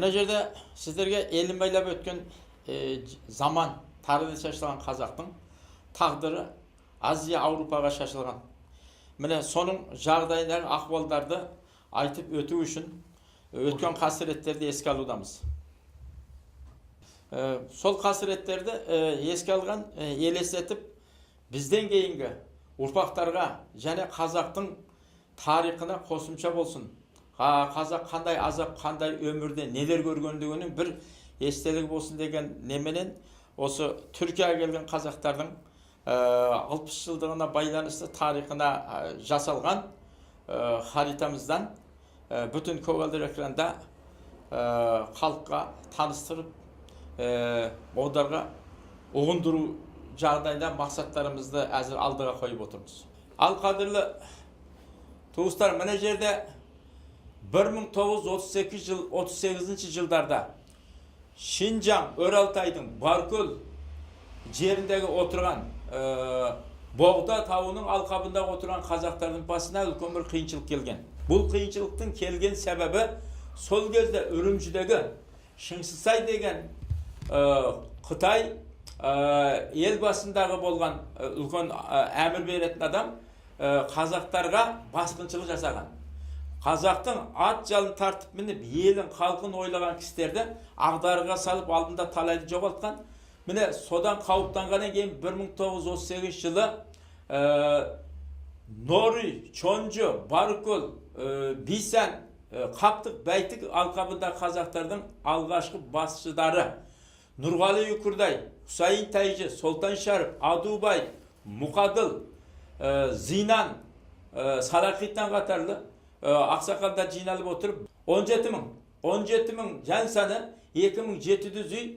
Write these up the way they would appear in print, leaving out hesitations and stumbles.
Мына жерде сіздерге елін байлап өткен заман тарыдай шашылған қазақтың тағдыры Азия, Аурупаға шашылған. Міне, соның жағдайындағы ахуалдарды айтып өту үшін өткен қасіреттерді еске алудамыз. Сол қасіреттерді еске алған, елестетіп, бізден кейінгі ұрпақтарға және қазақтың тарихына қосымша болсын. Қазақ қандай азап, қандай өмірде нелер көргендігінің бір естелігі болсын деген неменен осы Түркияға келген қазақтардың 60 жылдығына байланысты тарихына жасалған харитамыздан бүтін көгілдір экранда халыққа таныстырып, оларға ұғындыру жағдайда мақсаттарымызды әзір алдыға қойып отырмыз. Ал, қадірлі туыстар, мына жерде 1938 жыл, 38 жылдарда Шинжаң, Өр Алтайдың Баркөл жеріндегі отырған, Боғда тауының алқабында отырған қазақтардың басына үлкен бір қиыншылық келген. Бұл қиыншылықтың келген себебі сол кезде Үрімжідегі Шыңсысай деген Қытай ел басындағы болған үлкен әмір беретін адам қазақтарға басқыншылық жасаған. Қазақтың ат жалын тартып мініп, елін, халқын ойлаған кісілерді ағдарыға салып, алдында талайды жоғалтқан. Міне, содан қауіптанғаннан кейін 1938 жылы Нори, Чонжо, Баркөл, Бисан, Қаптық, Бәйтік алқабында қазақтардың алғашқы басшылары Нұрғали Үкірдай, Хұсайын Тәйжі, Солтан Шәріп, Адубай, Мұқадыл, Зинан, Салахиттан қатарлы ақсақалдар жиналып отырып, 17 мың, 17 мың жан саны, 2700 үй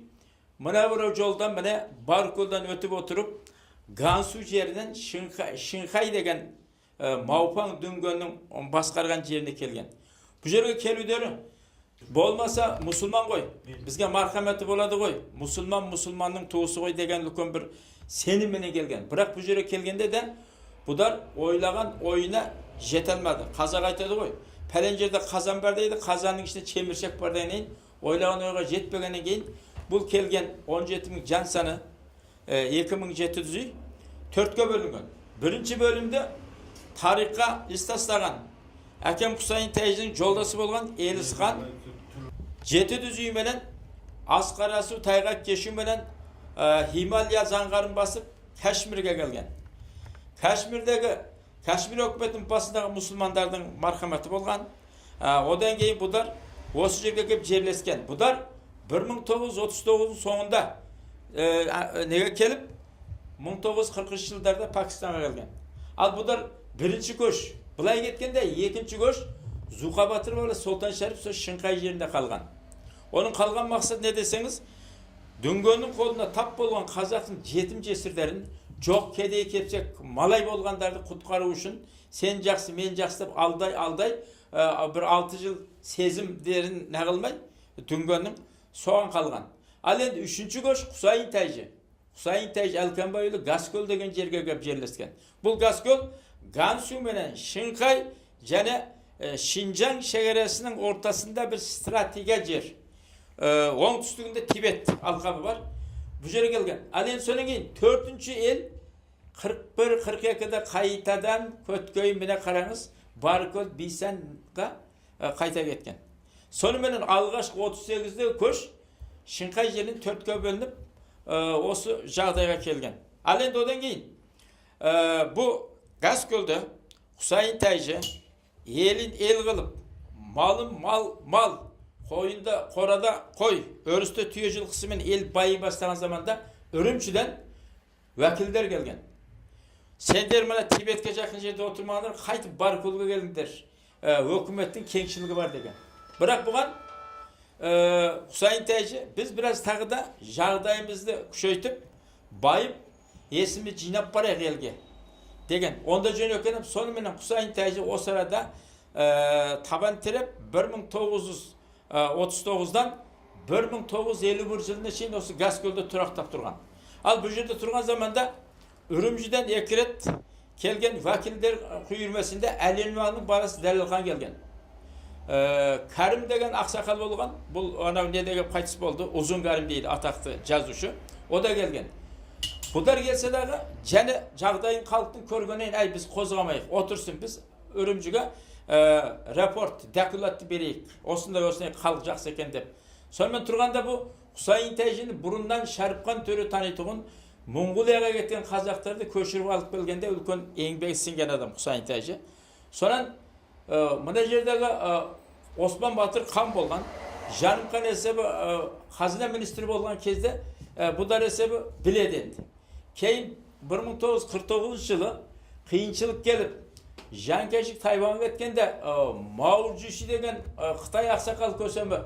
мына бір жолдан, міне, Баркөлден өтіп отырып, Гансу жерінен Шинхай, Шинхай деген Маупаң дүнгеннің басқарған жеріне келген. Бұл жерге келулері болмаса мұсылман ғой, бізге мархаметі болады ғой, мұсылман мұсылманның туысы ғой деген үлкен бір сенімменен келген. Бірақ бұл жерге келгенде де бұлар ойлаған ойына жете алмады. Қазақ айтады ғой, пәлен жерде қазан бар дейді, қазанның ішінде чеміршек бар дегеннен кейін, ойлаған ойға жетпегеннен кейін бұл келген 17 мың жан саны, 2700 үй төртке бөлінген. Бірінші бөлімде тарихқа із тастаған әкем Құсайын тәжінің жолдасы болған Елісхан 700 үйменен Асқарасу тайғақ кешуменен Хималия заңғарын басып, Кашмирге келген. Кашмирдегі Кашмир өкіметінің басындағы мұсылмандардың мархаметі болған. Одан кейін бұлар осы жерге келіп жерлескен. Бұлар 1939 соңында неге келіп, 1940 жылдарда Пакистанға келген. Ал бұлар бірінші көш былай кеткенде, екінші көш Зуқа батыр бала Солтан Шәріп сол Шыңқай жерінде қалған. Оның қалған мақсаты не десеңіз, дүнгеннің қолына тап болған қазақтың жетім жесірлерін, жоқ кедей кепшек малай болғандарды құтқару үшін, сен жақсы, мен жақсы деп алдай алдай бір 6 жыл сезімдерін неғылмай дүнгеннің соған қалған. Ал енді үшінші көш Құсайын тәжі. Құсайын тәжі Әлкенбайұлы Гаскөл деген жерге келіп жерлескен. Бұл Гаскөл Гансу менен Шыңқай және Шинжаң шекарасының ортасында бір стратегия жер. Оңтүстігінде Тибет алқабы бар. Бұл жерге келген. Ал енді содан кейін төртінші ел 41-42-де қайтадан Көткөй, міне қараңыз, Баркөл, Бисанға қайта кеткен. Соныменен алғашқы 38-де көш Шыңқай жерінен төртке бөлініп, осы жағдайға келген. Ал енді одан кейін бұл Газкөлді Құсайын тәжі елін ел қылып, малын мал мал, қойында қорада қой, өрісте түйе жылқысымен ел байи бастаған заманда Үрімшіден уәкілдер келген. Сендер мына Тибетке жақын жерде отырмағандар, қайтып Баркөлге келіңдер, өкіметтің кеңшілігі бар деген. Бірақ бұған Құсайын тәжі: біз біраз тағы да жағдайымызды күшейтіп, байып, есімізді жинап барайық елге деген. Онда жөн екен. Соныменен Құсайын тәжі осы арада табан тіреп, 1939-дан 1951 жылына шейін осы Газкөлде тұрақтап тұрған. Ал бұл жерде тұрған заманда Үрімжіден екі рет келген уәкілдер үйірмесінде Әлеманның баласы Дәлелхан келген. Кәрім деген ақсақал болған, бұл анау не деген қайтыс болды, Ұзын Кәрім дейді, атақты жазушы, о да келген. Бұлар келсе дағы, және жағдайын халықтың көргеннен, әй, біз қозғамайық, отырсын, біз Үрімжіге рапорт, докладты берейік, осындай осындай халық жақсы екен деп. Сонымен тұрғанда бұл Құсайын тәжіні бұрыннан Шәріпхан төре танитұғын, Моңғолияға кеткен қазақтарды көшіріп алып келгенде үлкен еңбек сіңген адам Құсайын тәжі. Сонан мына жердегі Оспан батыр хан болған, Жанымхан есебі қазына министрі болған кезде бұлар есебі біледі енді. Кейін 1949 жылы қиыншылық келіп, Жанкешік Тайванға кеткенде Мао Жуши деген Қытай ақсақал көсемі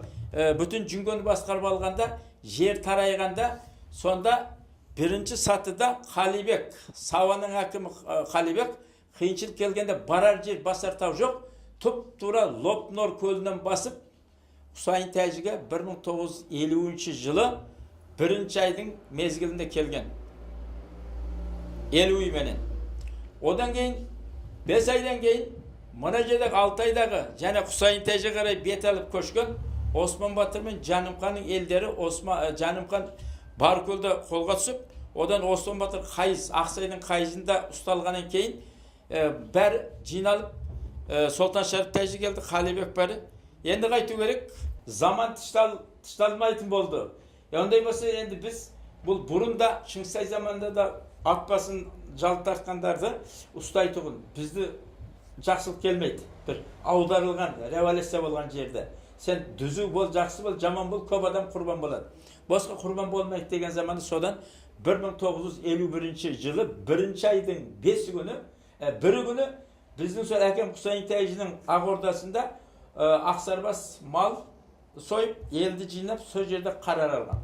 бүтін Жүнгені басқарып алғанда, жер тарайғанда, сонда бірінші сатыда Қалибек, Сауаның әкімі Қалибек қиыншылық келгенде барар жер, басар тау жоқ, тұп тура Лопнор көлінен басып, Құсайын тәжіге 1950 жылы бірінші айдың мезгілінде келген. 50 үйменен. Одан кейін 5 айдан кейін мына жердегі Алтайдағы және Құсайын тәжіге қарай бет алып көшкен Осман батыр мен Жанымханның елдері. Осман Жанымхан Баркөлде қолға түсіп, одан Осман батыр Қайыз, Ақсайдың Қайызында ұсталғаннан кейін бәрі жиналып, Солтан Шәріп тәжі келді, Қалибек, бәрі. Енді қайту керек, заман тышталмайтын болды. Ондай болса, енді біз бұл бұрын да Шыңғыстай заманында да ат басын жалт тартқандарды ұстайтұғын. Бізді жақсылық келмейді. Бір аударылған, революция болған жерде. Сен түзу бол, жақсы бол, жаман бол, көп адам құрбан болады. Босқа құрбан болмайды деген заманда содан 1951 жылы бірінші айдың 5 күні, бірі күні біздің сол әкем Құсайын тәжінің ақ ордасында ақсарбас мал сойып, елді жинап, сол жерде қарар алған.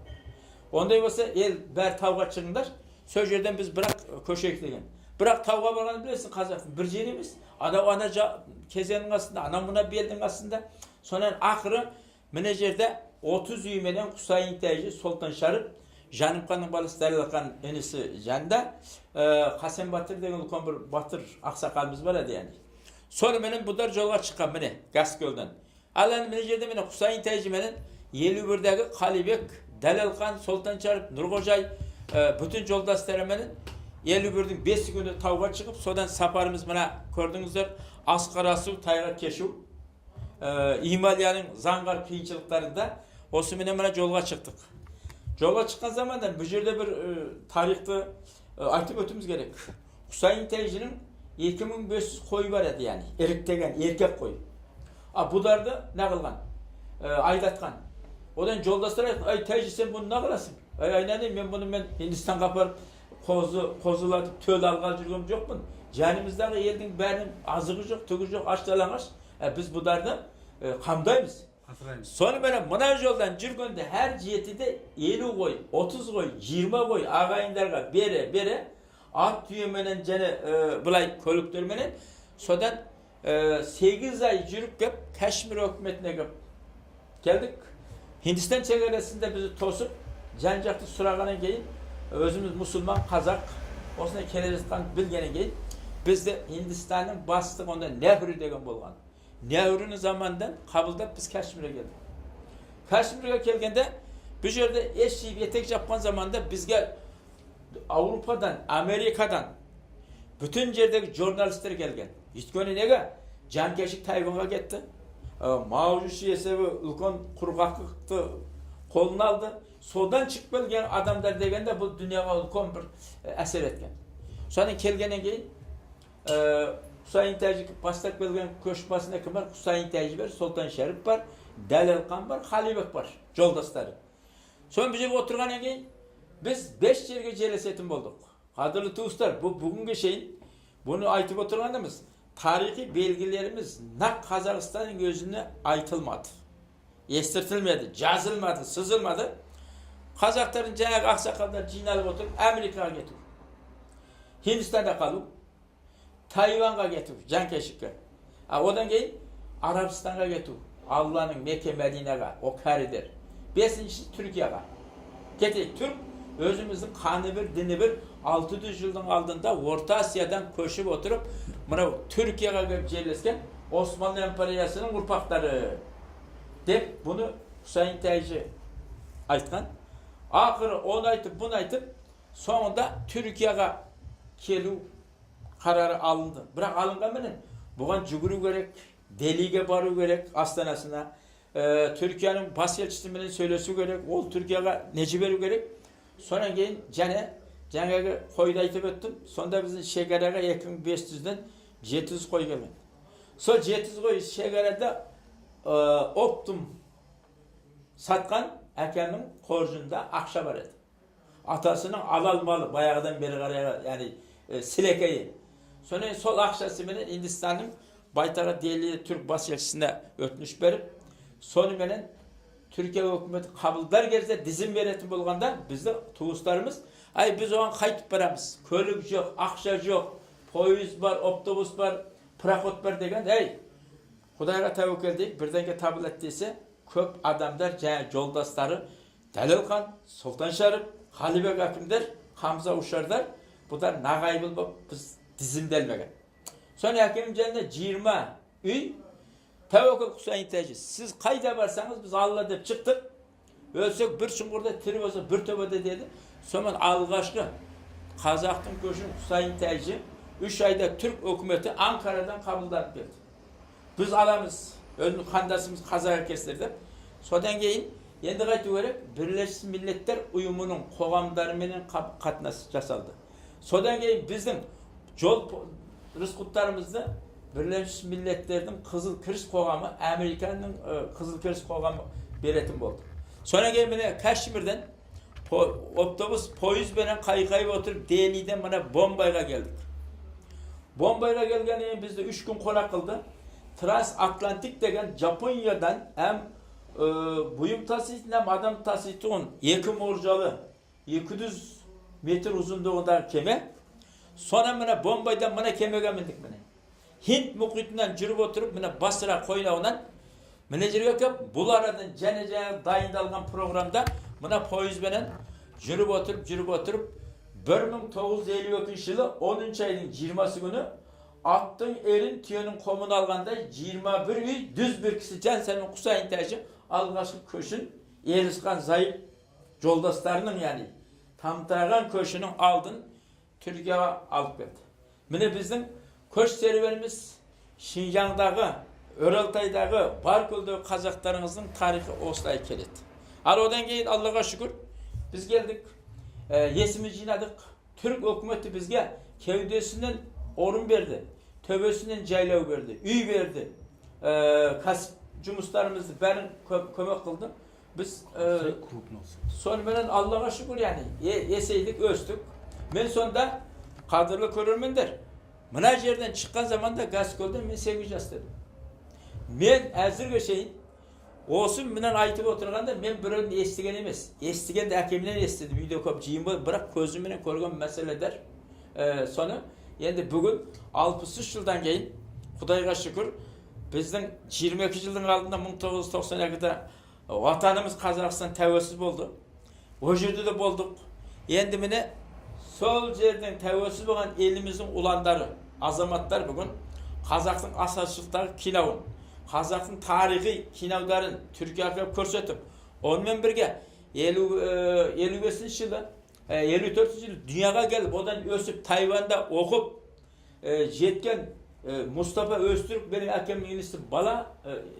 Ондай болса, ел бәрі тауға шығыңдар, сол жерден біз бірақ көшейік деген. Бірақ тауға барғанды білесің, қазақтың бір жері емес, анау ана кезенің астында, анау мына белдің астында. Сонан ақыры мына жерде 30 үйменен Құсайын тәжі, Солтан Шәріп, Жанымханның баласы Дәлелхан інісі Жанда, Қасен батыр деген үлкен бір батыр ақсақалымыз бар еді яғни. Соныменен бұлар жолға шыққан міне Гаскөлден. Ал енді мына жерде міне Құсайын тәжі менен 51-дегі Қалибек, Дәлелхан, Солтан Шәріп, Нұрғожай, бүтін жолдастарыменен 51-дің 5 күні тауға шығып, содан сапарымыз мына көрдіңіздер, асқар асу, тайға кешу, Ималияның заңғар қиыншылықтарында осыменен мына жолға шықтық. Жолға шыққан заманда бұл жерде бір тарихты айтып өтуіміз керек. Құсайын тәжінің 2500 қой бар еді, яғни іріктеген еркек қой. А бұларды не қылған? Айдатқан. Одан жолдастар айтқан: «Ай, тәжі, сен бұны не қыласың?» «Ай, айналайын, мен бұны мен Хиндистанға апарып қозы қозылатып төл алғалы жүрген жоқпын. Жанымыздағы елдің бәрінің азығы жоқ, түгі жоқ, аш жалаңаш. Біз бұларды қамдаймыз». Асыраймыз. Соныменен мына жолдан жүргенде әр жетіде 50 қой, 30 қой, 20 қой ағайындарға бере бере ат түйеменен және былай көліктерменен содан 8 ай жүріп кеп Кашмир өкіметіне кеп келдік. Хиндистан шекарасында бізді тосып, жан жақты сұрағаннан кейін, өзіміз мұсылман қазақ осындай келе жатқанын білгеннен кейін бізді Хиндистанның бастығы онда Нехру деген болған. Нехруның заманынан қабылдап, біз Кашмирге келдік. Кашмирге келгенде бұл жерде еш жиып етек жапқан заманда бізге Аурупадан, Америкадан бүтін жердегі журналистер келген. Өйткені неге? Жанкешік Тайванға кетті. Мао есебі үлкен құрғақтықты қолына алды. Содан шығып келген адамдар дегенде бұл дүнияға үлкен бір әсер еткен. Содан келгеннен кейін Құсайын Тәжі бастап келген көш басында кім бар? Құсайын Тәжі бар, Солтан Шәріп бар, Дәлелхан бар, Халибек бар, жолдастары. Соны бұл жерге отырғаннан кейін біз бес жерге жерлесетін болдық. Қадірлі туыстар, бұл бүгінге шейін бұны айтып отырғанымыз тарихи белгілеріміз нақ Қазақстанның өзіне айтылмады. Естіртілмеді, жазылмады, сызылмады. Қазақтардың жаңағы ақсақалдар жиналып отырып Америкаға кету, Хиндистанда қалу, Тайванға кету, Жанкешікке. А одан кейін Арабстанға кету, Алланың Мекке Мәдинаға, о кәрідер. Бесіншісі Түркияға. Кетейік, түрк өзіміздің қаны бір, діні бір 600 жылдың алдында Орта Азиядан көшіп отырып, мынау Түркияға келіп жерлескен. Osmanlı империясының ұрпақтары деп бұны Хұсайын Тәжі айтқан. Ақыры оны айтып, бұны айтып, соңында Түркияға келу қарары алынды. Бірақ алынғанменен бұған жүгіру керек, Делиге бару керек, астанасына. Түркияның бас елшісіменен сөйлесу керек, ол Түркияға не жіберу керек. Содан кейін және жаңағы қойды айтып өттім. Сонда біздің шекараға 2500-ден 700 қой келген. Сол 700 қой шекарада оптом сатқан әкемнің қоржынында ақша бар еді. Атасының алал малы баяғыдан бері қарай, яғни сілекейі. Содан сол ақшасыменен Индистанның байтағы Дели түрк бас елшісіне өтініш беріп, соныменен Түркия өкіметі қабылдар кезде тізім беретін болғанда, біздің туыстарымыз: «Ай, біз оған қайтып барамыз, көлік жоқ, ақша жоқ, пойыз бар, автобус бар, пароход бар» деген. «Ей, құдайға тәуекел дейік, бірдеңе табылады» десе, көп адамдар, жаңа жолдастары Дәлелхан, Сұлтан Шәріп, Қалибек әкімдер, Хамза Ушардар, бұлар нағайбыл болып біз тізімделмеген. Соны әкемнің жанында 20 үй. Тәуекел Хұсайын Тәжі, сіз қайда барсаңыз, біз Алла деп шықтық, өлсек бір шұңқырда, тірі болсақ бір төбеде деді. Сонымен алғашқы қазақтың көшін Хұсайын Тәжі 3 айда түрк өкіметі Анкарадан қабылданып келді. Біз аламыз, өзіміздің қандасымыз, қазақ екенсіздер деп. Содан кейін енді қайту керек, Бірлескен Миллеттер Ұйымының қоғамдарыменен қатынас жасалды. Содан кейін біздің жол рысқұттарымызды Бірлескен Миллеттердің Қызыл Крест қоғамы, Американың Қызыл Крест қоғамы беретін болды. Содан кейін міне Кашмирден автобус, пойызбенен қайқайып отырып Делиден мына Бомбайға келдік. Бомбайға келгеннен кейін бізді 3 күн қонақ қылды. Трансатлантик деген Жапониядан әм бұйым таситын, әм адам таситын екі мұржалы 200 метр ұзындығындағы кеме. Соны міне Бомбайдан мына кемеге міндік міне. Хинд мұхитынан жүріп отырып, міне Басра қойнауынан мына жерге келіп, бұл арадан және жаңағы дайындалған программда мына пойызбенен жүріп отырып, жүріп отырып, 1952 жылы 10 айдың 20 күні аттың ерін түйенің қомын алғандай 21 үй, жүз бір кісі жан сәмен Құсайын Тәжі алғашқы көшін Елісхан Зайып жолдастарының, яғни тамтаған көшінің алдын Түркияға алып келді. Міне, біздің көш серуеніміз Шинжаңдағы, Өралтайдағы, Баркөлдегі қазақтарымыздың тарихы осылай келеді. Ал одан кейін, Аллаға шүкір, біз келдік, есіміз жинадық. Түрік өкіметі бізге кеудесінен орын берді, төбесінен жайлау берді, үй берді, кәсіп жұмыстарымызды бәрін көмек қылды. Біз соныменен, Аллаға шүкір, яғни есейдік, өстік. Мен сонда, қадірлі көрермендер, мына жерден шыққан заманда Газкөлден мен 8 жаста едім. Мен әзірге шейін осы менен айтып отырғанда мен біреуден естіген емес, естігенде әкемнен естідім, үйде көп жиын болды, бірақ көзімменен көрген мәселелер. Соны енді бүгін 63 жылдан кейін, құдайға шүкір, біздің 22 жылдың алдында 1992-де ватанымыз Қазақстан тәуелсіз болды. Ол жерде де болдық. Енді міне, сол жердің тәуелсіз болған еліміздің ұландары, азаматтар бүгін қазақтың ашаршылықтағы кинауын, қазақтың тарихи кинаударын Түркияға көрсетіп, онымен бірге 55-жылы, 54-жылы дүнияға келіп, одан өсіп, Тайванда оқып жеткен Мұстафа Өзтүрк менің әкемнің інісі бала,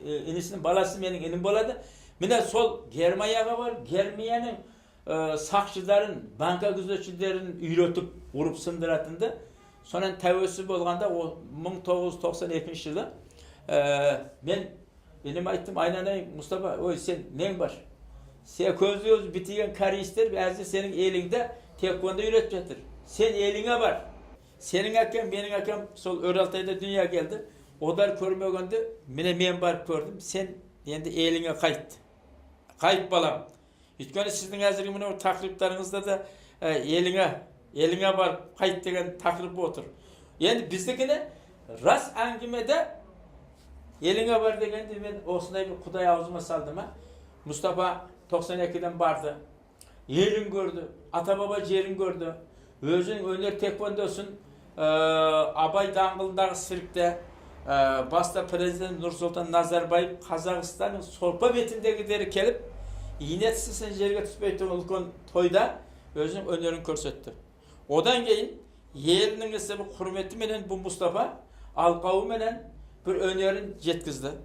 інісінің баласы менің інім болады. Міне, сол Германияға барып, Германияның сақшыларын, банка күзетшілерін үйретіп, ұрып сындыратынды. Сонан тәуелсіз болғанда, о 1992 жылы мен ініме айттым: «Айналайын Мұстафа, ой, сен нең бар, сен көзі көзі бітеген корейстер әзір сенің еліңде тэквондо үйретіп жатыр, сен еліңе бар. Сенің әкең, менің әкем сол Өралтайда дүнияға келді, олар көрмегенде міне мен барып көрдім. Сен енді еліңе қайт, қайт, балам». Өйткені сіздің әзіргі мынау тақырыптарыңызда да еліңе барып қайт деген тақырып отыр. Енді біздікіне рас әңгімеде еліңе бар дегенде, мен осындай бір құдай аузыма салды ма, Мұстафа 92-ден барды, елін көрді, ата баба жерін көрді, өзінің өнер тэквондосын Абай даңғылындағы циркте Баста президент Нұрсұлтан Назарбаев Қазақстанның сорпа бетіндегілері келіп, ине тістесең жерге түспейтін үлкен тойда өзінің өнерін көрсетті. Одан кейін елінің есебі құрметіменен бұл Мұстафа алқауыменен бір өнерін жеткізді.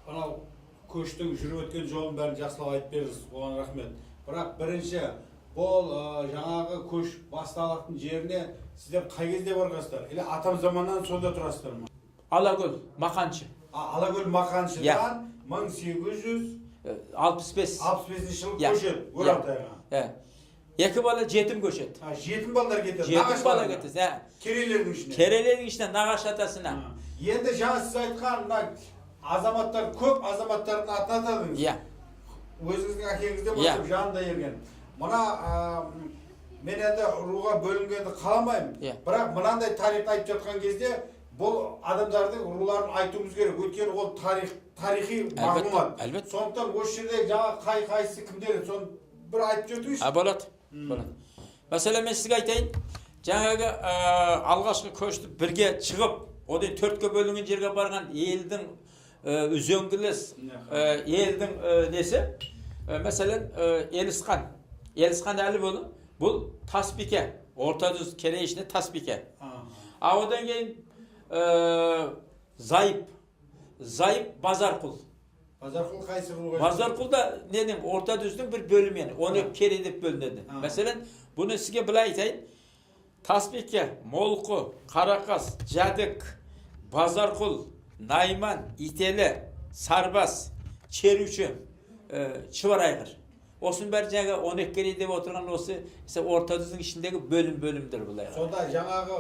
Мынау көштің жүріп өткен жолын бәрін жақсылап айтып бердіңіз, оған рахмет. Бірақ бірінші бұл жаңағы көш басталатын жеріне сіздер қай кезде барғансыздар, или атам заманнан сонда тұрасыздар ма? Алакөл, Мақаншы. А, Алакөл Мақаншыдан 1865 65. жылы Иә. көшеді Өралтайға. Ә, екі бала жетім көшеді. А, жетім балдар кетеді. Жетім бала Нағашыларына. кетеді. Ә. Керейлердің ішіне. Керейлердің ішіне, нағашы атасына. А. Енді жаңа сіз айтқан мына азаматтар, көп азаматтардың атын атадыңыз. Иә. Өзіңіздің әкеңізден Иә. бастап жанында ерген мына мен енді руға бөлінгенді қаламаймын, Иә. бірақ мынандай тарихты айтып жатқан кезде бұл адамдардың руларын айтуымыз керек, өйткені ол тарих, тарихи мағлұмат. Әлбетте. Сондықтан осы жерде жаңа қай қайсысы кімдер, соны бір айтып өтіңізші. А, болады. Болады. Мәселен, мен сізге айтайын, жаңағы алғашқы көшті бірге шығып, одан төртке бөлінген жерге барған елдің үзеңгілес елдің несі, мәселен, Елісхан. Елісхан Әлібұлы, бұл Тасбике, Орта жүз Керей ішінде Тасбике. А одан кейін Зайып, Зайып Базарқұл. Базарқұл қайсы руға? Базарқұл да ненің, Орта жүздің бір бөлімі, яғни оны Керей деп бөлінеді. Мәселен, бұны сізге былай айтайын. Тасбике, Молқы, Қарақас, Жәдік, Базарқұл, Найман, Ителі, Сарбас, Черуші, Шұбар айғыр. Осының бәрі жаңағы 12 Керей деп отырған осы Орта жүздің ішіндегі бөлім бөлімдер былай. Сонда жаңағы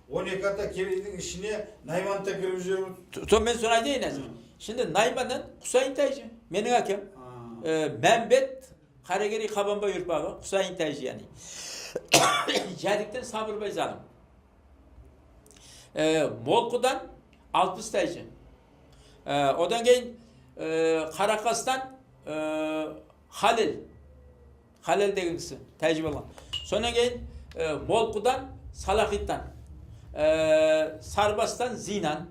12 ата Керейдің ішіне Найман та кіріп жүріп? Сол, мен соны айтайын әзір. Şimdi Найманнан Құсайын тәжі, менің әкем. Мәмбет Қаракерей Қабанбай ұрпағы, Құсайын тәжі яғни. Жәдіктен Сабырбай залым. Молқыдан 60 тәжі. Одан кейін Қарақастан Халил. Халил деген кісі тәжі болған. Содан кейін Молқыдан Салахиттан. Сарбастан Зинан.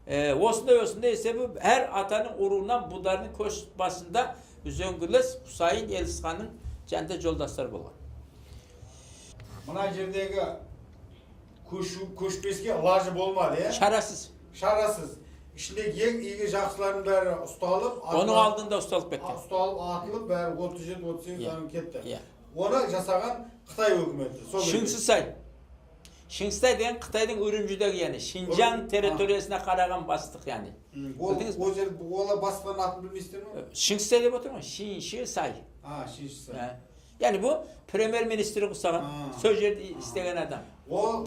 Осындай осындай есебі әр атаның уруынан бұлардың көш басында үзеңгілес Құсайын Елісханның жанында жолдастар болған. Мына жердегі көшу, көшпеске лажы болмады, иә? Шарасыз. Шарасыз. Ішіндегі ең игі жақсылардың бәрі ұсталып, Оның алдында ұсталып кеткен. Ұсталып, атылып, бәрі 37 38 адам кетті. Иә. Оны жасаған Қытай өкіметі сол кезде. Шыңсысай. Шыңсысай деген Қытайдың Үрімжідегі, яғни Шинжаң территориясына қараған бастық яғни. Ол Білдіңіз бе? ол жер, олар бастықтардың атын білмейсіздер ме? Шыңсысай деп отырмын ғой. Шиншисай. А, Шиншисай. Ә. Яғни бұл премьер-министр ұқсаған, сол жерде істеген адам. Ол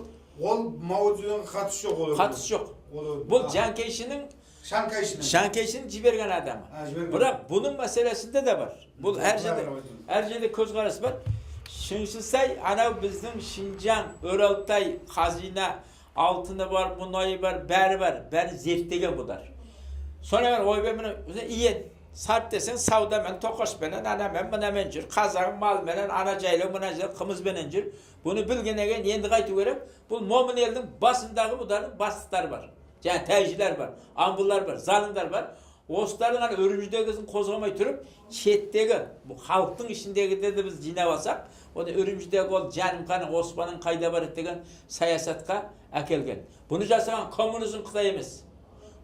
Мао Цзэдунға қатысы жоқ ол. Қатысы жоқ. Ол Бұл Чан Кайшінің Шан Кайшінің. Чан Кайшінің жіберген адамы. А, жіберген. Бірақ бұның мәселесінде де бар. Бұл әр жерде Былай қарап. Әр жерде көзқарас бар. Шыңшысай анау біздің Шинжаң, Өралтай, қазина, алтыны бар, мұнайы бар, бәрі бар. Бәрін зерттеген бұлар. Сонан ойбай, міне иен сарп десең саудамен, тоқашпенен, анамен, мынамен жүр. Қазағы малменен, ана жайлау, мына жайлау қымызбенен жүр. Бұны білгеннен кейін енді қайту керек? Бұл момын елдің басындағы бұлардың бастықтары бар. Жаңа тәжілер бар, амбылар бар, залымдар бар. Осылардың ана Үрімжідегісін қозғамай тұрып, шеттегі бұл халықтың ішіндегілерді біз жинап алсақ, оны Үрімжідегі ол Жанымханның, Оспанның қайда барады деген саясатқа әкелген. Бұны жасаған коммунизм Қытай емес.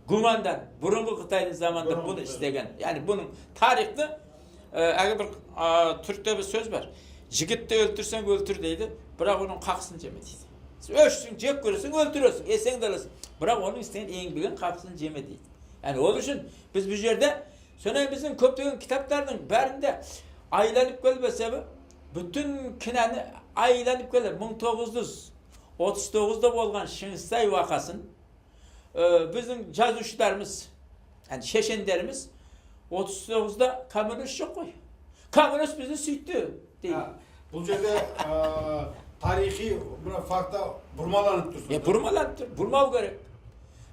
Гумандан, бұрынғы Қытайдың заманында Бұрынғы бұны Қытай. істеген. Яғни бұның тарихты әлгі бір түрікте бір сөз бар. Жігітті өлтірсең өлтір дейді, бірақ оның қақысын жеме дейді. Өшсің, жек көресің, өлтіресің, есеңді аласың. Бірақ оның істеген еңбегін, қақысын жеме дейді. Яғни ол үшін біз бұл жерде сонан біздің көптеген кітаптардың бәрінде айланып келмесе, бүтін кінәні айланып келер. 1939-да болған Шыңғыстай уақасын біздің жазушыларымыз, яғни шешендеріміз 39-да коммунист жоқ қой. Коммунист бізді сөйтті дейді. А, бұл жерде тарихи мына факта бұрмаланып тұр сонда. Бұрмаланып тұр, бұрмау керек.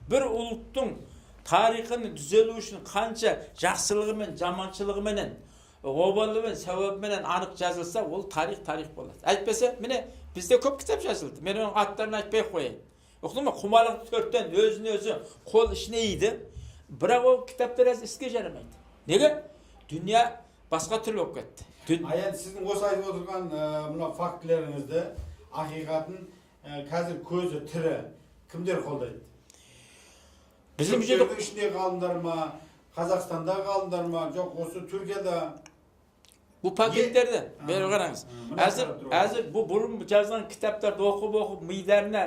Бір ұлттың тарихын түзелу үшін қанша жақсылығымен, жаманшылығыменен, обалымен, сауабыменен анық жазылса, ол тарих тарих болады. Әйтпесе, міне бізде көп кітап жазылды. Мен оның аттарын айтпай ақ қояйын. Ұқтың ба? Құмалақты төрттен өзін өзі қол ішіне иді. Бірақ ол кітаптар әзір іске жарамайды. Неге? Дүние басқа түрлі болып кетті. А енді сіздің осы айтып отырған мына фактілеріңізді, ақиқатын қазір көзі тірі кімдер қолдайды? Біздің бұл жерде Түріктердің ішіндегі ғалымдар ма, Қазақстандағы ғалымдар ма, жоқ осы Түркияда? Бұл пакеттерді бері қараңыз. Мына Әзір қарап тұр. Әзір бұл бұрын жазған кітаптарды оқып оқып миларына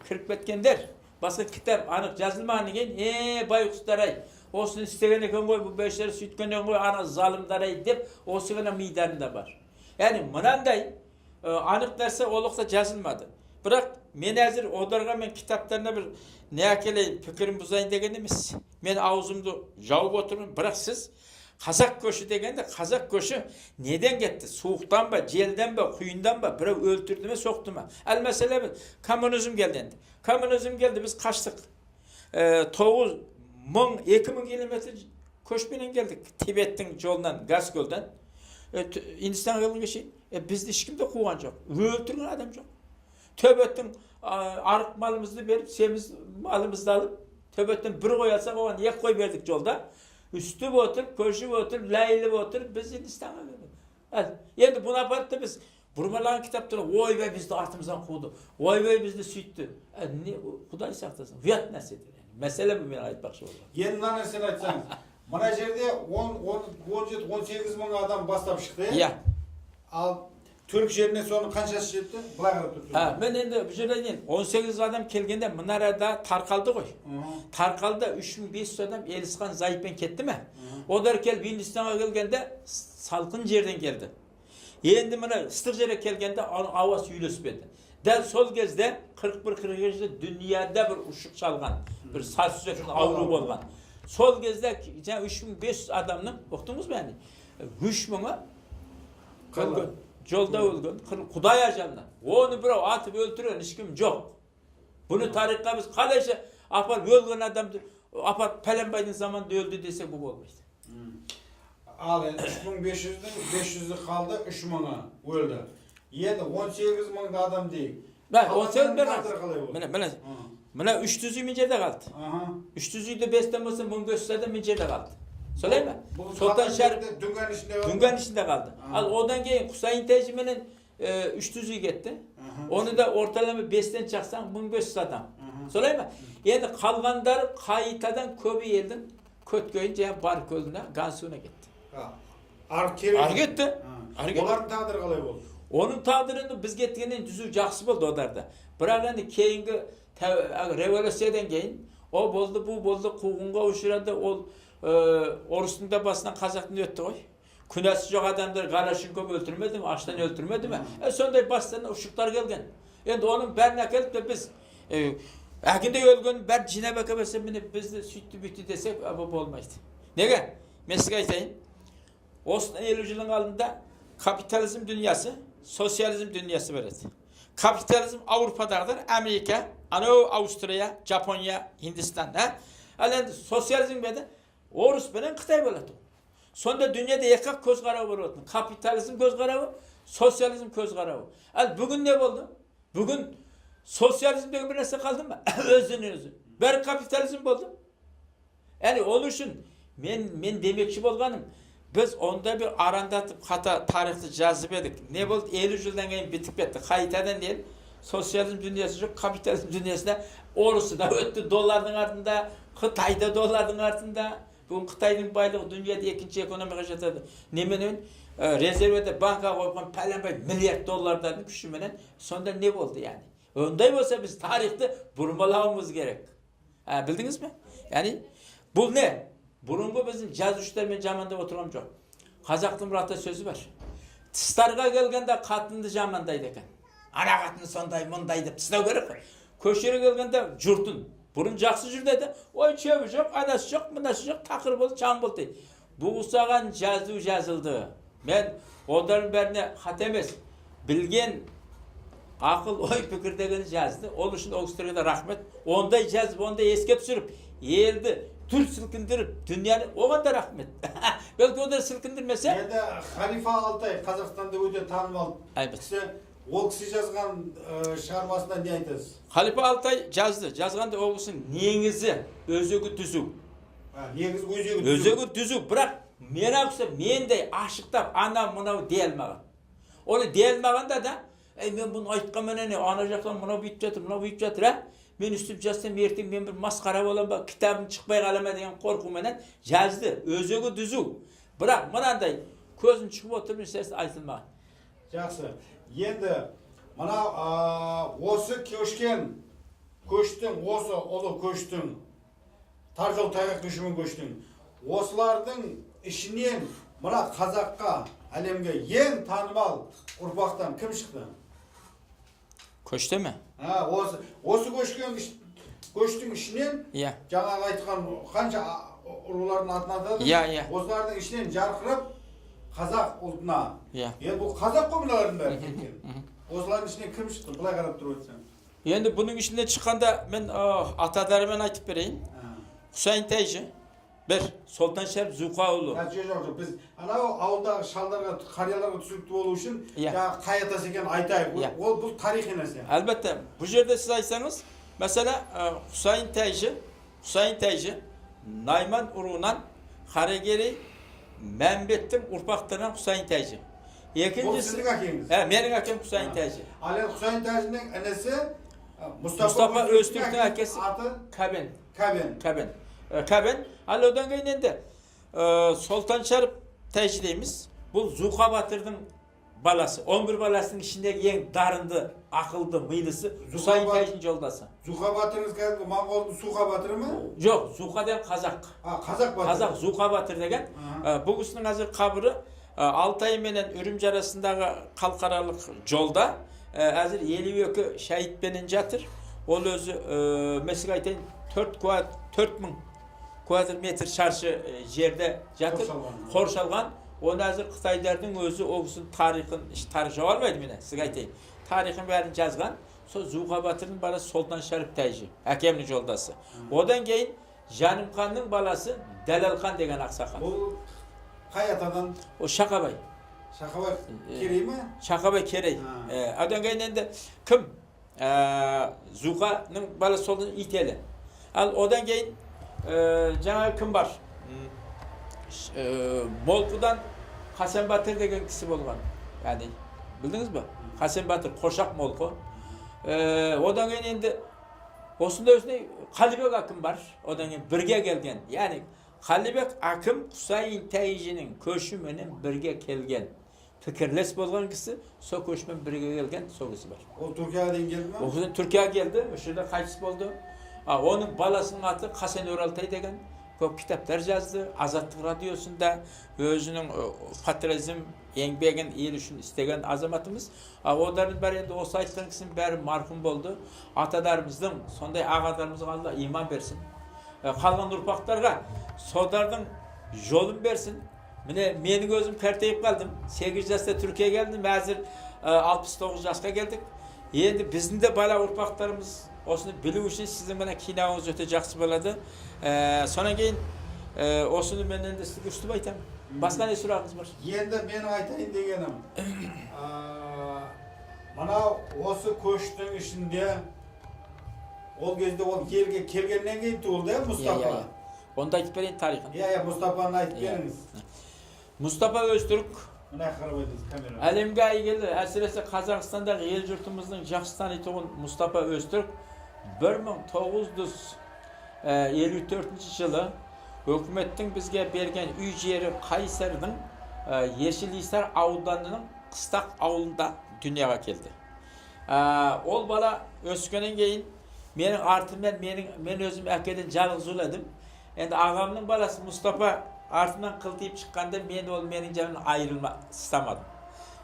кіріп кеткендер, басқа кітап анық жазылмағаннан кейін, байғұстар ай, осыны істеген екен ғой, бұл бейшара сөйткен екен ғой, ана залымдар ай деп осы ғана миларында бар. Яғни мынандай анық нәрсе ол уақытта жазылмады. Бірақ мен әзір оларға мен кітаптарына бір не әкелейін, пікірін бұзайын деген емес. Мен аузымды жауып отырмын, бірақ сіз қазақ көші дегенде, қазақ көші неден кетті? Суықтан ба, желден ба, құйындан ба, біреу өлтірді ме, соқты ма? Әл мәселе біз коммунизм келді енді. Коммунизм келді, біз қаштық. 9000, 2000 километр көшпенен келдік. Тибеттің жолынан, Газкөлден. Индистанға келгенге шейін бізді ешкім де қуған жоқ. Өлтірген адам жоқ. Төбеттің арық малымызды беріп, семіз малымызды алып, төбеттен бір қой алсақ, оған екі қой бердік жолда. Үстіп отырып, көшіп отырып, ләйліп отырып, біз Индистанға келдік. Ал, енді бұны апарып та біз бұрмалаған кітаптар, ойбай бізді артымыздан қуды, ойбай бізді сөйтті. Не, Құдай сақтасын, ұят нәрсе. Мәселе бұл мен айтпақшы болғаным. Енді мына нәрсені айтсаңыз, мына жерде 10, 17, 18 мың адам бастап шықты, Иә. Ал түрік жеріне соның қаншасы жетті? Былай қарап тұрып. Мен енді бұл жерде айтайын, 18 адам келгенде мына арада тарқалды ғой. Тарқалды, 3500 адам Елісхан Зайыппен кетті ме? Олар келіп Индистанға келгенде салқын жерден келді. Енді мына ыстық жерге келгенде ауасы үйлеспеді. Дәл сол кезде 41-42 жылы дүнияда бір ұшық шалған, бір сарысүзектің ауру болған. Сол кезде жаңа 3500 адамның, ұқтыңыз ба яғни? 3000-ы өлген, жолда өлген, Құдай ажалынан. Оны біреу атып өлтірген ешкім жоқ. Бұны тарихқа біз қалайша апарып өлген адамды апарып Пәленбайдың заманында өлді десек, бұл болмайды. Ал енді 3500-дің 500-і қалды, 3000-ы өлді. Енді 18 мыңды адам дейік. Бә, 18 Қалғандарының тағдыры қалай болды? Міне, міне, міне 300 үй мен жерде қалды. 300 үйде 5-тен болса 1500 адам мен жерде қалды. Солай ма? Бұл Сұлтан қалған Шәріп жерде Дүнген ішінде қалды. Дүнген ішінде қалды. Ал одан кейін Құсайын Тәжі менен 300 үй кетті. Оны да орталама 5-тен шақсаң 1500 адам. Солай ма? Енді қалғандары қайтадан көбі елдің Көткейін және Баркөліне, Гансуына кетті. Ары кері. Ары кетті. Ары кетті. Олардың тағдыры қалай болды? Оның тағдыры енді біз кеткеннен түзу жақсы болды оларда. Бірақ енді кейінгі революциядан кейін о болды, бұл болды, қуғынға ұшырады. Ол орыстың да басынан қазақтың да өтті ғой. Күнәсі жоқ адамдар Голощенков өлтірмеді ме, аштан өлтірмеді ме? Сондай бастарына ұшықтар келген. Енді оның бәрін әкеліп те біз әкіндей өлгеннің бәрін жинап әкелмесе, міне бізді сөйтті бүйтті десек, бұл болмайды. Неге? Мен сізге айтайын. Осыдан 50 жылдың алдында капитализм дүниясы, социализм дүниясы бар еді. Капитализм Аврупадағыдар, Америка, анау Австрия, Жапония, Хиндистан. Ә? Ал енді социализм беді, орыс пенен Қытай болады. Сонда дүниеде екі ақ көз қарауы болатын. Капитализм көз қарауы, социализм көз қарауы. Ал бүгін не болды? Бүгін социализм деген бір нәрсе қалды ма? Өзінен өзі. Бәрі капитализм болды. Яғни ол үшін мен демекші болғаным, біз онда бір арандатып қата тарихты жазып едік. Не болды? 50 жылдан кейін бітіп кетті. Қайтадан ел социализм дүниесі жоқ, капитализм дүниесіне орысы да өтті доллардың артында, Қытай да доллардың артында. Бүгін Қытайдың байлығы дүниеде екінші экономикаға жатады. Неменен? Резервде банкқа қойған пәленбай миллиард доллардың күшіменен сонда не болды яғни? Ондай болса біз тарихты бұрмалауымыз керек. Білдіңіз бе? Яғни бұл не? Бұрынғы біздің жазушылармен жамандап отырғам жоқ. Қазақтың бір ата сөзі бар. Тыстарға келгенде қатынды жамандайды екен. Ана қатын сондай мұндай деп тыстау керек қой. Көшеге келгенде жұртын бұрын жақсы жүр деді. Ой, шөбі жоқ, анасы жоқ, мынасы жоқ, тақыр болды, шаң болды дейді. Бұл ұқсаған жазу жазылды. Мен олардың бәріне хат емес, білген ақыл, ой, пікір деген жазды. Ол үшін ол кісілерге де рахмет. Ондай жазып, ондай еске түсіріп, елді дүр сілкіндіріп, дүнияны, оған да рахмет. Бәлки олар сілкіндірмесе. Енді Халифа Алтай Қазақстанда өте танымал Әлбетте. кісі. Ол кісі жазған шығармасында не айтасыз? Халифа Алтай жазды. Жазғанда ол кісінің негізі, өзегі түзу. Негізгі өзегі түзу. Өзегі түзу, бірақ мен кісі мендей ашықтап ана мынау дей алмаған. Оны дей алмағанда да, ей, мен бұны айтқанменен ана жақтан мынау бүйтіп жатыр, мынау бүйтіп жатыр, ә? Мен үстіп жазсам, ертең мен бір масқара боламын ба, кітабым шықпай қала ма деген қорқуменен жазды. Өзегі түзу. Бірақ мынандай көзін шығып отырып нәрсесі айтылмаған. Жақсы. Енді мынау осы көшкен көштің, осы ұлы көштің, тар жол тайғақ көшімен көштің, осылардың ішінен мына қазаққа, әлемге ең танымал ұрпақтан кім шықты? Көшті ме? Осы көшкен көштің ішінен жаңағы айтқан қанша рулардың атын атадым. Иә, иә. Осылардың ішінен жарқырап қазақ ұлтына. Енді бұл қазақ қой мыналардың бәрі кеткен. Осылардың ішінен кім шықты? Былай қарап тұрып айтсаң. Енді бұның ішінде шыққанда мен атадарымен айтып берейін. Хусайын Тәйжі, бір, Солтан Шәріп Зуқаұлы. Жоқ, жоқ, жоқ, біз анау ауылдағы шалдарға, қарияларға түсінікті болу үшін жаңағы қай атасы екенін айтайық. Ол бұл тарихи нәрсе. Әлбетте, бұл жерде сіз айтсаңыз, мәселе Хусайын Тәйжі, Хусайын Тәйжі Найман руынан Қаракерей Мәмбеттің ұрпақтарынан Хусайын Тәйжі. Ол Екіншісі, сіздің әкеңіз. Менің әкем Хусайын Тәйжі. Ал енді Хусайын Тәжінің інісі Мұстафа Мұстафа Өзтүріктің Өзтүріктің әкесі. Аты Кәбен. Кәбен. Кәбен. Кәбен. Ал одан кейін енді Солтан Шәріп Тәжі дейміз. Бұл Зуқа батырдың баласы. 11 баласының ішіндегі ең дарынды, ақылды, милысы Хусайын Тәжінің жолдасы. Зуқа батырыңыз кәдімгі моңғолдың Суқа батыры ма? Жоқ, Зуқа деген қазақ. А, қазақ батыры. Қазақ Зуқа батыр деген. Бұл кісінің қазір қабірі Алтай менен Үрімжі арасындағы халықаралық жолда әзір 52 шәйітпенен жатыр. Ол өзі, мен сізге айтайын, 4000 квадр метр шаршы жерде жатыр. Қоршалған. Қоршалған. Оны әзір қытайлардың өзі ол кісінің тарихын, тарих жаба алмайды міне, сізге айтайын. Тарихын бәрін жазған. Сол Зуқа батырдың баласы Солтан Шәріп Тәжі, әкемнің жолдасы. Одан кейін Жанымханның баласы Дәләлхан деген ақсақал. Бұл қай атадан? О Шақабай. Шақабай Керей ме? Шақабай Керей. Одан кейін енді кім? Зуқаның баласы Солтан Ителі. Ал одан кейін жаңағы кім бар? Молқыдан Хасен Батыр деген кісі болған. Яғни білдіңіз бе? Хасен Батыр, Қошақ Молқы. Одан кейін енді осындай осындай Қалибек әкім бар. Одан кейін бірге келген. Яғни Қалибек әкім Хусайын Тәйжінің көшіменен бірге келген. Пікірлес болған кісі, сол көшімен бірге келген сол кісі бар. Ол Түркияға дейін келді ме? Ол кісі Түркияға келді, осы жерде қайтыс болды. Оның баласының аты Хасен Оралтай деген, көп кітаптар жазды. Азаттық радиосында өзінің патриотизм еңбегін ел үшін істеген азаматымыз. Олардың бәрі енді осы айтқан кісінің бәрі марқұм болды. Аталарымыздың, сондай ағаларымызға Алла иман берсін. Қалған ұрпақтарға солардың жолын берсін. Міне менің өзім кәртейіп қалдым. 8 жаста Түркияға келдім, әзір 69 жасқа келдік. Енді біздің де бала ұрпақтарымыз осыны білу үшін сіздің мына киноңыз өте жақсы болады. Сонан кейін осыны мен енді сізге үстіп айтамын. Басқа не сұрағыңыз бар? Енді менің айтайын дегенім, мынау осы көштің ішінде ол кезде ол елге келгеннен кейін туылды, иә, Мұстафа? Иә. Оны да айтып берейін тарихын. Иә, Мұстафаны айтып беріңіз. Мұстафа Өзтүрік Мына қарап айтыңыз камераға. Әлемге әйгілі, әсіресе Қазақстандағы ел жұртымыздың жақсы танитұғын Мұстафа Өзтүрік 1954 жылы өкіметтің бізге берген үй жері Қайсардың Есілисар ауданының Қыстақ ауылында дүнияға келді. Ол бала өскеннен кейін менің артымнан мен өзім әкеден жалғыз ұл едім. Енді ағамның баласы Мұстафа артымнан қылтиып шыққанда мен ол менің жанымнан айырылма ұстамадым.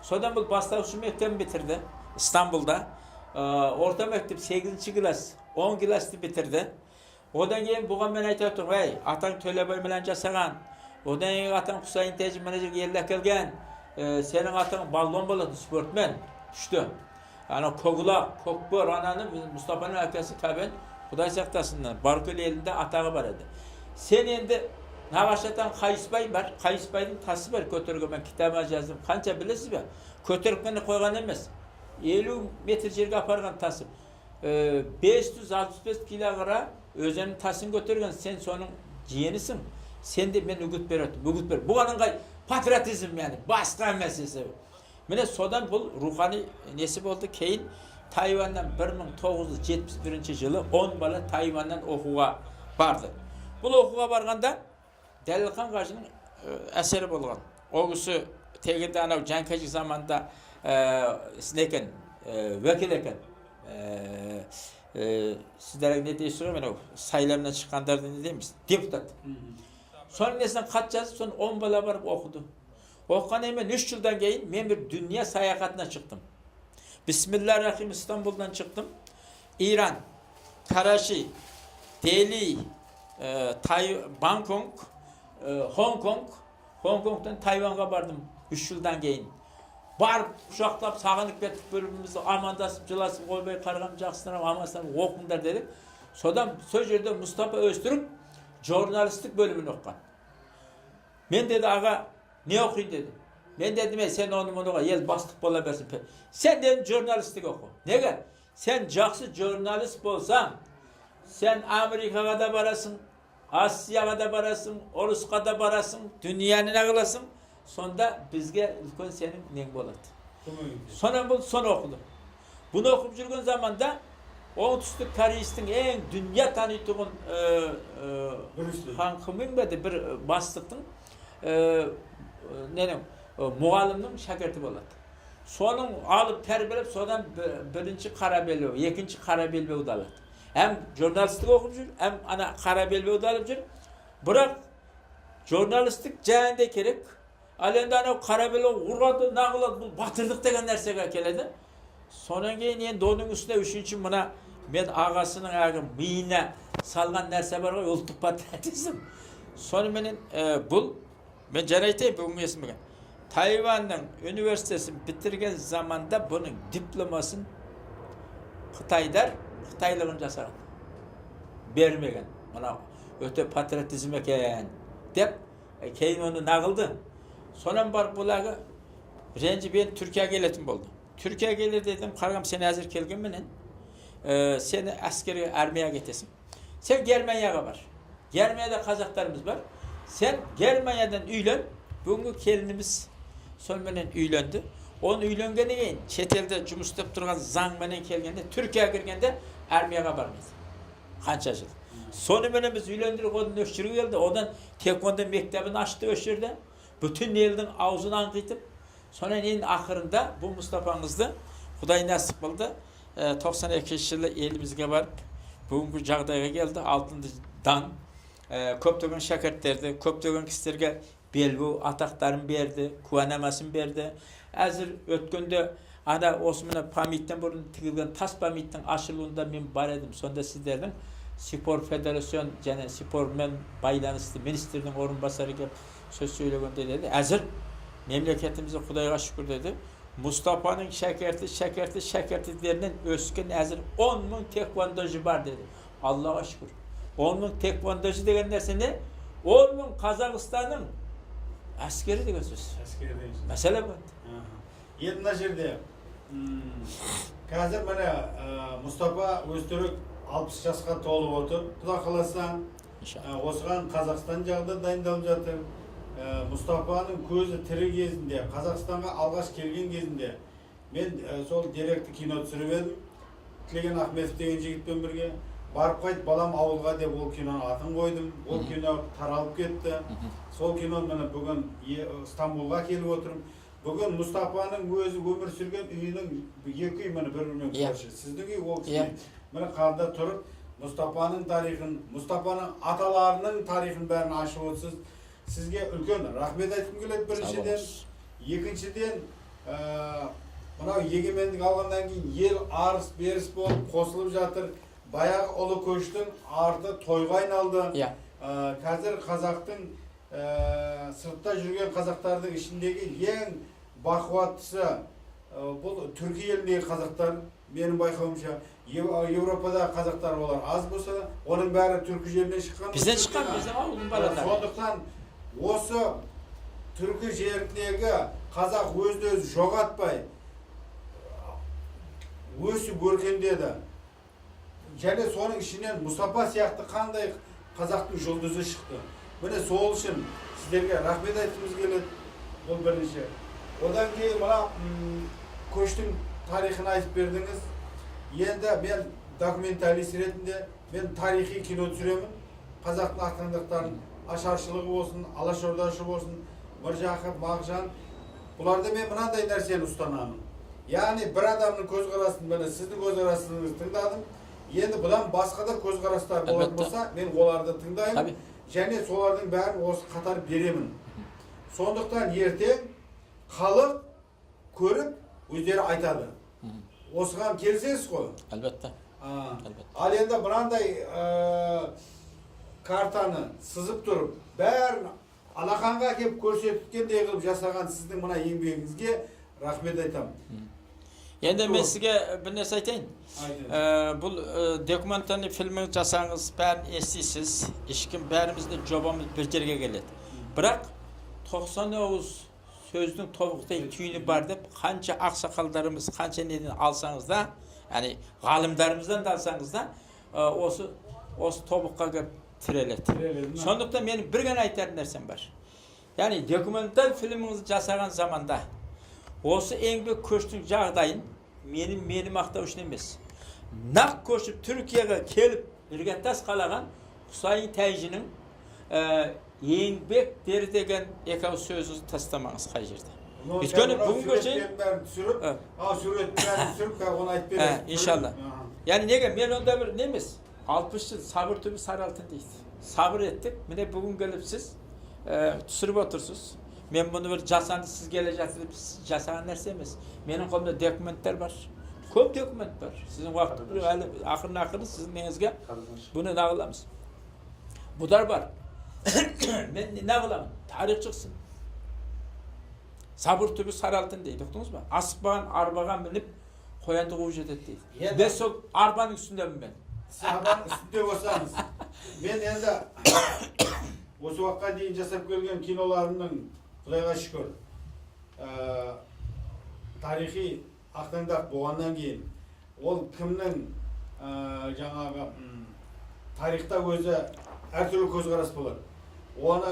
Содан бұл бастауыш мектебін бітірді Истанбулда. Орта мектеп 8 класс, 10 классты бітірді. Одан кейін бұған мен айтып отырмын, ей, атаң Төлебай менен жасаған. Одан кейін атаң Хусайын Тәжі мына жерге елді әкелген. Сенің атың балуан болады, спортмен. Күшті. Ана Көкұлақ, Көкбөр ананы Мұстафаның әкесі Кәбен, Құдай сақтасын, Баркөл елінде атағы бар еді. Сен енді нағашы атаң Қайысбай бар, Қайысбайдың тасы бар көтерген, мен кітабыма жаздым. Қанша білесіз бе? Көтеріп қана қойған емес. 50 метр жерге апарған тасып. 565 килограмм өзеннің тасын көтерген, сен соның жиенісің. Сен де мен үгіт беріп, үгіт бер. Бұған ыңғай патриотизм, яғни басқа мәселесі. Міне, содан бұл рухани несі болды. Кейін Тайваньнан 1971 жылы 10 бала Тайваньнан оқуға барды. Бұл оқуға барғанда Дәлелхан қажының әсері болған. Ол кісі тегінде анау Чан Кайши заманында не екен, вәкіл екен. Сіздер не дейсіз ғой, мынау сайламнан шыққандарды не дейміз? Депутат. Соның несінен хат жазып, соны 10 бала барып оқыды. Оқығаннан мен 3 жылдан кейін мен бір дүние саяхатына шықтым. Бисмиллахиррахманиррахим, Истанбулдан шықтым. Иран, Караши, Дели, Бангкок, Хонг Конг, Хонг Конгтан Тайваньға бардым 3 жылдан кейін. Барып құшақтап сағынып кеттік бір-бірімізді, амандасып, жыласып, ойбай, қарғам, жақсысыңдар ма, амансыңдар ма, оқыңдар дедік. Содан сол жерде Мұстафа Өзтүрік журналистік бөлімін оқыған. Мен деді, аға, не оқиын деді. Мен дедім, ей, сен оны мұныға ел бастық бола берсін. Сен, дедім, журналистік оқы. Неге? Сен жақсы журналист болсаң, сен Америкаға да барасың, Асияға да барасың, Орысқа да барасың, дүнияны не қыласың, сонда бізге үлкен сенің нең болады. Көмек. Сонан бұл соны оқыды. Бұны оқып жүрген заманда Оңтүстік Корейстің ең дүние танитұғын Брюс Ли. Хан Кымын ба деп бір бастықтың ненің мұғалімнің шәкірті болады. Соның алып тәрбиелеп, содан бірінші қара белбеу, екінші қара белбеуді алады. Әм журналистік оқып жүр, әм ана қара белбеуді алып жүр. Бірақ журналистік жайында керек. Ал енді анау қара белбеу ұрады, нағылады, бұл батырлық деген нәрсеге келеді. Сонан кейін енді оның үстіне үшінші мына мен ағасының әлгі миына салған нәрсе бар ғой, ұлттық патриотизм. Соныменен бұл мен жаңа айтайын, бүгінгі есіме. Тайваньның университетін бітірген заманда бұның дипломасын қытайдар қытайлығын жасаған. Бермеген. Мына өте патриотизм екен деп кейін оны нағылды. Сонан барып бұл әлгі ренжіп енді Түркияға келетін болды. Түркияға келер дедім, қарғам, сен әзір келгенменен сені әскерге, армияға кетесің. Сен Германияға бар. Германияда қазақтарымыз бар. Сен Германиядан үйлен. Бүгінгі келініміз соныменен үйленді. Оны үйленгеннен кейін шетелде жұмыс істеп тұрған заңменен келгенде, Түркияға кіргенде армияға бармайды. Қанша жыл. Соныменен біз үйлендіріп, одан осы жерге келді. Одан таэквондо мектебін ашты осы жерде. Бүтін елдің аузын аңқитып, сонан енді ақырында бұл Мұстафаңызды Құдай нәсіп қылды. 92 жылы елімізге барып, бүгінгі жағдайға келді. Алтынды дан көптеген шәкірттерді, көптеген кісілерге белбеу атақтарын берді, куәнамасын берді. Әзір өткенде ана осы мына памяттен бұрын тігілген тас памяттің ашылуында мен бар едім. Сонда сіздердің спорт федерацион және спортмен байланысты министрдің орынбасары келіп сөз сөйлегенде деді, әзір мемлекетімізде Құдайға шүкір деді, Мұстафаның шәкірті, шәкірті, шәкірттерінен өскен әзір 10 мың таэквондошы бар деді. Аллаға шүкір. 10 мың таэквондошы деген нәрсе не? 10 мың Қазақстанның әскері деген сөз. Әскери деген сөз. Мәселе бұл. Енді мына жерде қазір міне Мұстафа Өзтүрік 60 жасқа толып отыр, Құда қаласа. Иншалла. Осыған Қазақстан жағы да дайындалып жатыр. Мұстафаның көзі тірі кезінде, Қазақстанға алғаш келген кезінде мен сол деректі кино түсіріп едім Тілеген Ахметов деген жігітпен бірге. «Барып қайт, балам, ауылға» деп ол киноның атын қойдым. Ол кино таралып кетті. Сол кино міне бүгін Стамбулға келіп отырмын. Бүгін Мұстафаның өзі өмір сүрген үйінің екі үй міне бір бірімен көрші, сіздің үй, ол кісінің. Міне, қарда тұрып Мұстафаның тарихын, Мұстафаның аталарының тарихын бәрін ашып отырсыз. Сізге үлкен рахмет айтқым келеді біріншіден. Болыңыз. Екіншіден, мынау егемендік алғаннан кейін ел арыс беріс болып қосылып жатыр. Баяғы ұлы көштің арты тойға айналды. Қазір қазақтың сыртта жүрген қазақтардың ішіндегі ең бақуаттысы бұл түркі еліндегі қазақтар, менің байқауымша. Европадағы қазақтар олар аз болса да, оның бәрі түркі жерінен шыққан. Бізден шыққан, біздің ауылдың балалары. Сондықтан осы түркі жеріндегі қазақ өзін өзі жоғалтпай өсіп өркендеді, және соның ішінен Мұстапа сияқты қандай қазақтың жұлдызы шықты. Міне, сол үшін сіздерге рахмет айтқымыз келеді. Бұл бірінші. Одан кейін мына көштің тарихын айтып бердіңіз. Енді мен документалист ретінде мен тарихи кино түсіремін. Қазақтың ақтаңдақтарын, ашаршылығы болсын, алашордашы болсын, Міржақып, Мағжан, бұларда мен мынандай нәрсені ұстанамын. Яғни бір адамның көзқарасын, міне, сіздің көзқарасыңызды тыңдадым. Енді бұдан басқа да көзқарастар болатын болса, мен оларды тыңдаймын және солардың бәрін осы қатар беремін. Сондықтан ертең халық көріп, өздері айтады. Осыған келісесіз ғой? Әлбетте. Әлбетте. Ал енді мынандай картаны сызып тұрып, бәрін алақанға әкеліп көрсеткендей қылып жасаған сіздің мына еңбегіңізге рахмет айтамын. Енді мен сізге бір нәрсе айтайын. Айтыңыз. Бұл документальный фильм жасаңыз, бәрін естисіз. Ешкім, бәріміздің жобамыз бір жерге келеді. Бірақ 99 сөздің тобықтай түйіні бар деп, қанша ақсақалдарымыз, қанша неден алсаңыз да, яғни ғалымдарымыздан да алсаңыз да, осы тобыққа келіп тіреледі. Тіреледі ме? Сондықтан менің бір ғана айтар нәрсем бар. Яғни документаль фильміңізді жасаған заманда осы еңбек көштің жағдайын мені мақтау үшін емес, нақ көшіп Түркияға келіп іргетас қалаған Құсайын Тәжінің еңбектері деген екі ауыз сөзіңізді тастамаңыз қай жерде. Өйткені бүгінге шейін Суреттердің бәрін түсіріп, ал суреттің бәрін түсіріп, қазір оны айтып бересіз. Иншалла. Яғни неге мен онда бір не емес, 60 жыл сабыр түбі сары алтын дейді. Сабыр еттік, міне, бүгін келіп сіз түсіріп отырсыз. Мен бұны бір жасанды сіз келе жатыр деп жасаған нәрсе емес. Менің қолымда документтер бар. Көп документ бар. Сіздің уақыт әлі ақырын ақырын сіздің неңізге бұны нағыламыз. Бұдар бар. Мен не қыламын? Тарих шықсын. Сабыр түбі сары алтын дейді, ұқтыңыз ба? Асықпаған арбаға мініп қоянды қуып жетеді дейді. Мен сол арбаның үстіндемін мен. Сіз арбаның үстінде болсаңыз, мен енді осы уақытқа дейін жасап келген киноларымның, құдайға шүкір, тарихи ақтаңдақ болғаннан кейін, ол кімнің жаңағы тарихта өзі әртүрлі көзқарас болады. Оны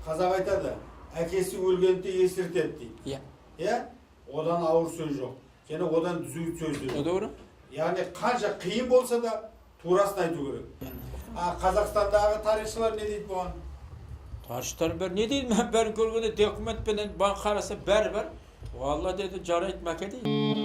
қазақ айтады, әкесі өлгенде естіртеді дейді. Иә, одан ауыр сөз жоқ және одан түзу сөз де жоқ. Doğru. Яғни қанша қиын болса да, турасын айту керек. А Қазақстандағы тарихшылар не дейді бұған? Тарихшылардың бәрі не дейді? Мен бәрін көргенде документпенен маған қараса, бәрі бар. Валла деді, жарайды, мәке дейді.